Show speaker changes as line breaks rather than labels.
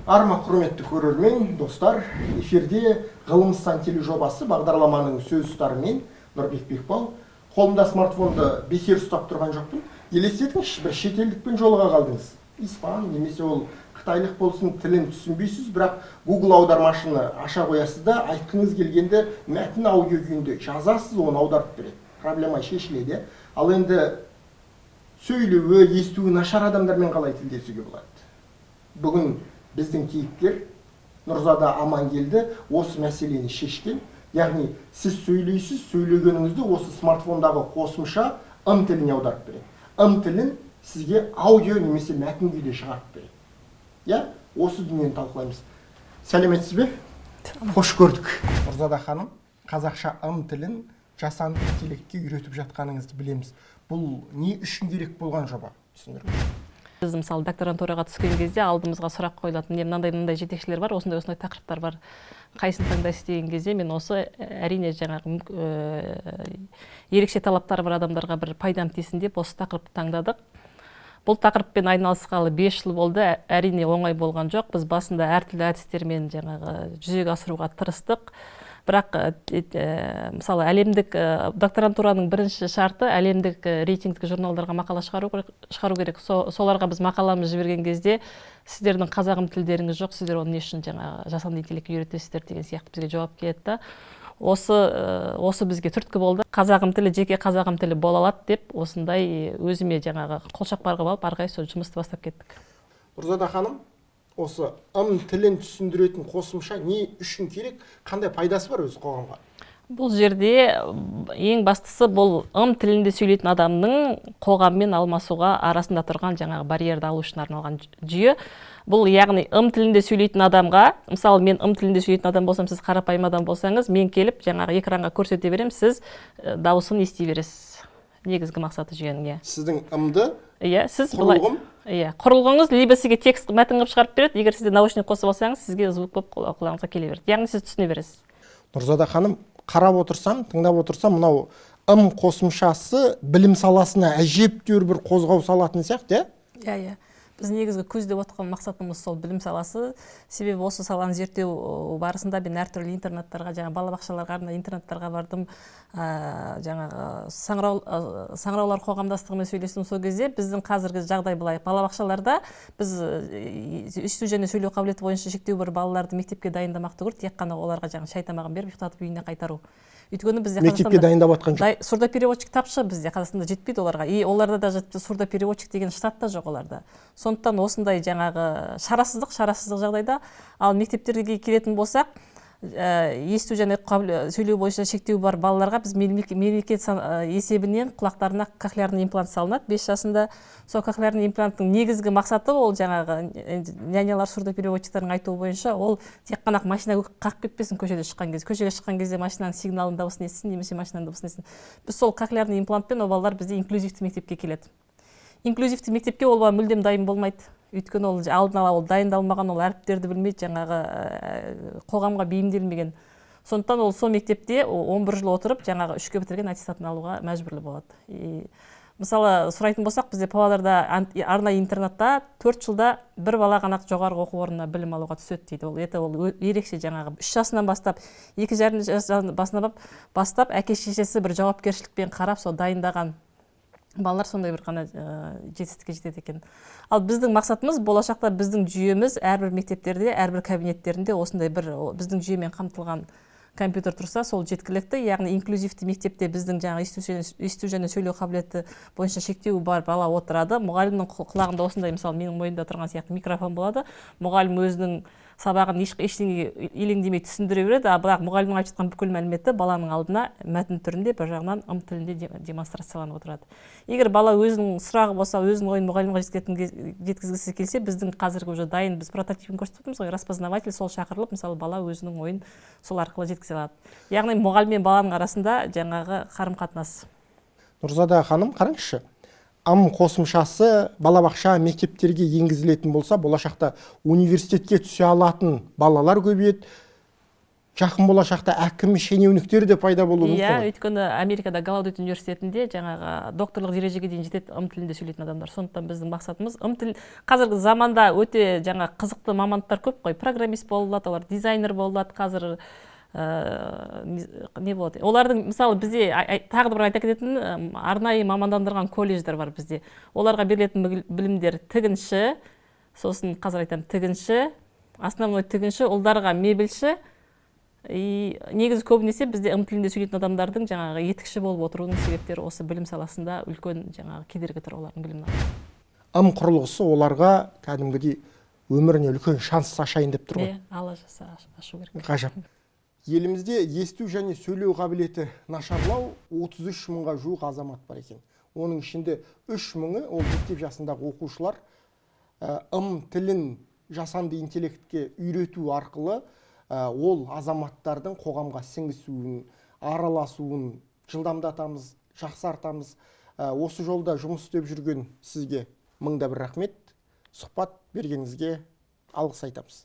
Арма құрметті көрермен, достар, эфирде Ғылымстан тележобасы бағдарламаның сөз ұстары мен Нұрбек Бекбау. Қолымда смартфонды бекер ұстап тұрған жоқпын. Елестетіңізші, бір шетелдікпен жолыға қалдыңыз. Испан немесе ол қытайлық болсын, тілін түсінбейсіз, бірақ Google аудармашыны аша қоясыз да, айтқыңыз келгенді мәтін аудио күйінде жазасыз, оны аударып береді. Проблема шешіледі. Ал енді сөйлеуі, естуі нашар адамдармен қалай тілдесуге болады? Бүгін біздің кейіпкер Нұрзада Амангелді осы мәселені шешкен. Яғни сіз сөйлейсіз, сөйлегеніңізді осы смартфондағы қосымша ым тіліне аударып береді. Ым тілін сізге аудио немесе мәтін күйде шығарып береді. Иә, осы дүниені талқылаймыз. Сәлеметсіз бе? Қош көрдік. Нұрзада ханым, қазақша ым тілін жасанды интеллектке үйретіп жатқаныңызды білеміз. Бұл не үшін керек болған жоба? Түсіндіріңіз.
Біз мысалы докторантураға түскен кезде алдымызға сұрақ қойылады. Міне мынандай жетекшілер бар, осындай тақырыптар бар. Қайсысын таңдайсыз деген кезде мен осы әрине жаңағы ерекше талаптары бар адамдарға бір пайдам тисін деп осы тақырыпты таңдадық. Бұл тақырыппен айналысқалы 5 жыл болды. Әрине оңай болған жоқ. Біз басында әртүрлі әдістермен жаңағы жүзеге асыруға тырыстық. Бірақ мысалы әлемдік докторантураның бірінші шарты әлемдік рейтингтік журналдарға мақала шығару керек. Соларға біз мақаламызды жіберген кезде сіздердің қазағым тілдеріңіз жоқ, сіздер оны не үшін жаңағы жасанды интеллектке үйретесіздер деген сияқты бізге жауап келеді да. Осы бізге түрткі болды. Қазағым тілі жеке қазағым тілі бола алады деп осындай өзіме жаңағы қолшақпар қылып алып ары қарай сол жұмысты бастап кеттік.
Нұрзада ханым, осы ым тілін түсіндіретін қосымша не үшін керек, қандай пайдасы бар өз қоғамға?
Бұл жерде ең бастысы бұл ым тілінде сөйлейтін адамның қоғаммен алмасуға арасында тұрған жаңағы барьерді алу үшін арналған жүйе. Бұл яғни ым тілінде сөйлейтін адамға, мысалы мен ым тілінде сөйлейтін адам болсам, сіз қарапайым адам болсаңыз, мен келіп жаңағы экранға көрсете беремін, сіз дауысын ести бересіз. Негізгі мақсаты жүйенің, иә.
Сіздің ымды
Иә, сіз былай
құрылғым?
Иә, құрылғыңыз либо сізге текст мәтін қылып шығарып береді, егер сізде наушник қосып алсаңыз, сізге звук болып құлағыңызға келе береді. Яғни сіз түсіне бересіз.
Нұрзада ханым, қарап отырсам, тыңдап отырсам, мынау ым қосымшасы білім саласына әжептәуір бір қозғау салатын сияқты, иә?
Иә, иә. Біз негізгі көздеп отқан мақсатымыз сол білім саласы. Себебі осы саланы зерттеу барысында мен әртүрлі интернаттарға, жаңа балабақшаларға арнайы интернаттарға бардым, жаңағы саңыраулар қоғамдастығымен сөйлестім. Сол кезде біздің қазіргі жағдай былай. Балабақшаларда біз есту және сөйлеу қабілеті бойынша шектеу бар балаларды мектепке дайындамақ түгіл, тек қана оларға жаңа шай тамағын беріп ұйықтатып үйіне қайтару. Өйткені бізде
мектепке
Қазақстанда
дайындап жатқан жоқ.
Сурдопереводчик тапшы бізде Қазақстанда жетпейді оларға. И оларда даже сурдопереводчик деген штат та жоқ оларда. Сондықтан осындай жаңағы шарасыздық жағдайда, ал мектептерге келетін болсақ, есту және сөйлеу бойынша шектеу бар балаларға біз мемлекет есебінен құлақтарына кохлеарный имплант салынады 5 жасында. Сол кохлеарный импланттың негізгі мақсаты ол жаңағы нянялар, сурдопереводчиктардың айтуы бойынша ол тек қана машина қағып кетпесін көшеде шыққан кезде. Көшеге шыққан кезде машинаның сигналын дыбысын естісін немесе машинаның дыбысын естісін. Біз сол кохлеарный имплантпен ол балалар бізде инклюзивті мектепке келеді. Инклюзивті мектепке ол бала мүлдем дайын болмайды. Өйткені ол алдын ала ол дайындалмаған, ол әріптерді білмейді, жаңағы қоғамға бейімделмеген. Сондықтан ол сол мектепте 11 жыл отырып, жаңағы 3-ке бітірген аттестатын алуға мәжбүрлі болады. И, мысалы, сұрайтын болсақ, бізде Павлодарда арнайы интернатта 4 жылда бір бала ғана жоғарғы оқу орнына білім алуға түседі дейді. Ол это ол ерекше жаңағы 3 жасынан бастап, екі жарым жастан басынан бастап әке шешесі бір жауапкершілікпен қарап, сол дайындаған балалар сондай бір ғана жетістікке жетеді екен. Ал біздің мақсатымыз болашақта біздің жүйеміз әрбір мектептерде, әрбір кабинеттерінде осындай бір біздің жүйемен қамтылған компьютер тұрса, сол жеткілікті. Яғни инклюзивті мектепте біздің жаңағы есту және сөйлеу қабілеті бойынша шектеуі бар бала отырады. Мұғалімнің құлағында осындай, мысалы, менің мойнымда тұрған сияқты микрофон болады. Мұғалім өзінің сабағын ештеңеге елеңдемей түсіндіре береді, а бірақ мұғалімнің айтып жатқан бүкіл мәліметі баланың алдына мәтін түрінде, бір жағынан ым тілінде демонстрацияланып отырады. Егер бала өзінің сұрағы болса, өзінің ойын мұғалімге жеткізгісі келсе, біздің қазіргі уже дайын біз прототипін көрсетіп отырмыз ғой, распознаватель сол шақырылып, мысалы, бала өзінің ойын сол арқылы жеткізе алады. Яғни мұғалім мен баланың арасында жаңағы қарым-қатынас.
Нұрзада ханым, қараңызшы, ым қосымшасы балабақша мектептерге енгізілетін болса, болашақта университетке түсе алатын балалар көбейеді, Жақын болашақта әкім шенеуніктер де пайда болуы мүмкін
Иә,
ғой.
Өйткені Америкада Галлаудет университетінде жаңағы докторлық дәрежеге дейін жетеді ым тілінде сөйлейтін адамдар. Сондықтан біздің мақсатымыз ым тіл. Қазіргі заманда өте жаңа қызықты мамандықтар көп қой: программист бола алады олар, дизайнер бола алады. Қазір не болады олардың? Мысалы, бізде тағы да бір айта кететін, арнайы мамандандырған колледждер бар бізде. Оларға берілетін білімдер тігінші, сосын қазір айтамын, тігінші, основной тігінші, ұлдарға мебельші. И негізі көбінесе бізде ым тілінде сөйлейтін адамдардың жаңағы етікші болып отыруының себептері осы білім саласында үлкен жаңағы кедергі тұр олардың білімін.
Ым құрылғысы оларға кәдімгідей өміріне үлкен шанс ашайын деп тұр ғой.
Иә, Алла жазса, ашу керек.
Ғажап. Елімізде есту және сөйлеу қабілеті нашарлау 33 мыңға жуық азамат бар екен. Оның ішінде 3 мыңы ол мектеп жасындағы оқушылар. Ым тілін жасанды интеллектке үйрету арқылы ол азаматтардың қоғамға сіңісуін, араласуын жылдамдатамыз, жақсартамыз. Осы жолда жұмыс істеп жүрген сізге мыңда бір рахмет. Сұхбат бергеніңізге алғыс айтамыз.